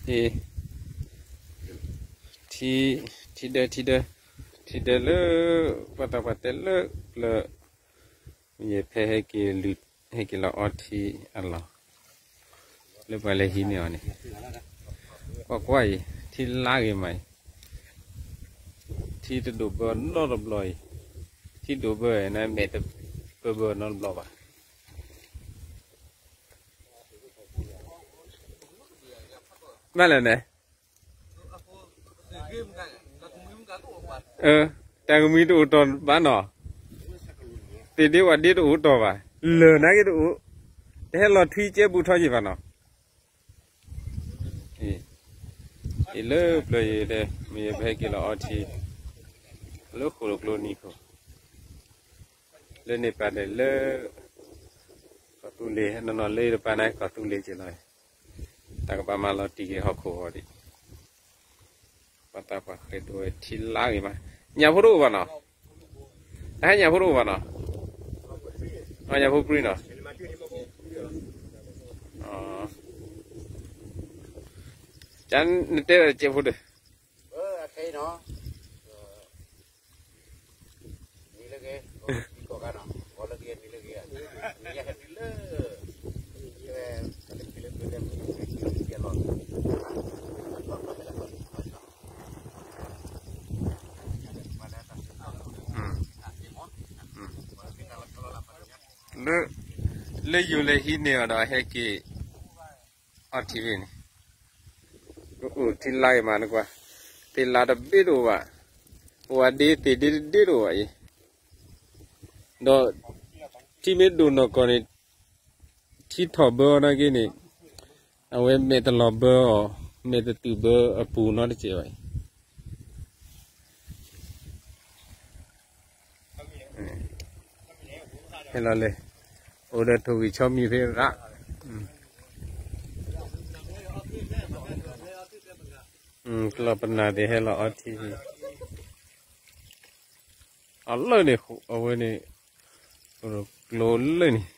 ထံ, ထံဒၢ, ထံဒၢ, ထံဒၢလၢ ပှၤသးပှၢ်တဲလၢပျၢၤ, ယဖဲဟဲက့ၤလီၤအီထံအလီၢ်, လၢပှၤလဲၤဟံးန့ၢ်အီၤန့ၣ်, ကွၢ်ကွၢ်အံၤ ထံလါဂ့ၤမးအံၤ, ထံတဒိၣ်ဘၢနီတဘျီအံၤ, ထံဒိၣ်ဘၢန့ၣ် မဲာ်တပၢၢ်ဘၢနီတဘျီဘၣ်. မ့ၢ်လဲၣ်န့ၣ်, တၢ်ကမှံၤတအိၣ်တီၢ်ဘၣ်နီၤ, သ့ၣ်ဒ့ဝၣ်ဒ့တအိၣ်တီၢ်ဘၣ်, လၢၢ်နာ်က့တအိၣ်, တဟဲလီၤထွံကဲဘူးထီၣ်ယံၤဘၣ်နီၤ. အံၤလၢပျၢၤယံၤဒီး မ့ၢ်ယပဟဲက့ၤလီၤအီထံ လၢဃိၣ်လိာ်ကျိနံၤခိၣ်, လၢန့ၣ်ပာ်ဒီးလၢ ကီၢ်သူလ့ၤ, နီၢ်နီၢ်လၢယတပာ်န့ၣ် ကီၢ်သူလ့ၤက့ၤလီၤ, တၢ်ကဘၣ်မၤလီၤတံၢ်က့ၤဟီၣ်ခိၣ်ဂီၤဒံး, ပှၤသးပှၢ်ဃဲၤဒိဝဲထံလါဂ့ၤမး, ညၣ်ဖိတအိၣ်ဘၣ်နီၤ, တဟဲညၣ်ဖိတအိၣ်ဘၣ်နီၤ, ညၣ်ဖိပြံနီၤ, ကနတဲဒၣ်တစဲးဖိဒီး လၢ, လၢယိၤလဲၤဟံးန့ၢ်အီၤဒီးဟဲက့ၤ အီထံဖဲန့ၣ်, အိၣ်ထံလါအံၤမးနကွၢ်, သ့ၣ်လါတဘ့ၣ်တအိၣ်ဘၣ်, ပဝဲဒ့သ့ၣ်ဒ့တဒ့တအိၣ်ဘၣ်အံၤ, ဒီးထံမ့ၢ်ဒိၣ်နီၢ်ကီၢ်န့ၣ်, ထံထီၣ်ဘၢအီၤနာ်က့န့ၣ်, အဝဲမဲာ်တလီၤဘၢအီၤ, မဲာ်တတုၤဘၢအပူၤနီတစဲးဘၣ်အံၤ ဟဲလီၤလၢ, အိၣ်ဒီးထိၣ်ဂံၢ်ဆီမံၤဖဲရၣ်, ကလီၤပနၢ်သ့ၣ်ဟဲလီၤအီထံ, အလၢၢ်န့ၣ် အဝဲန့ၣ်, ကျိလၢၢ်န့ၣ်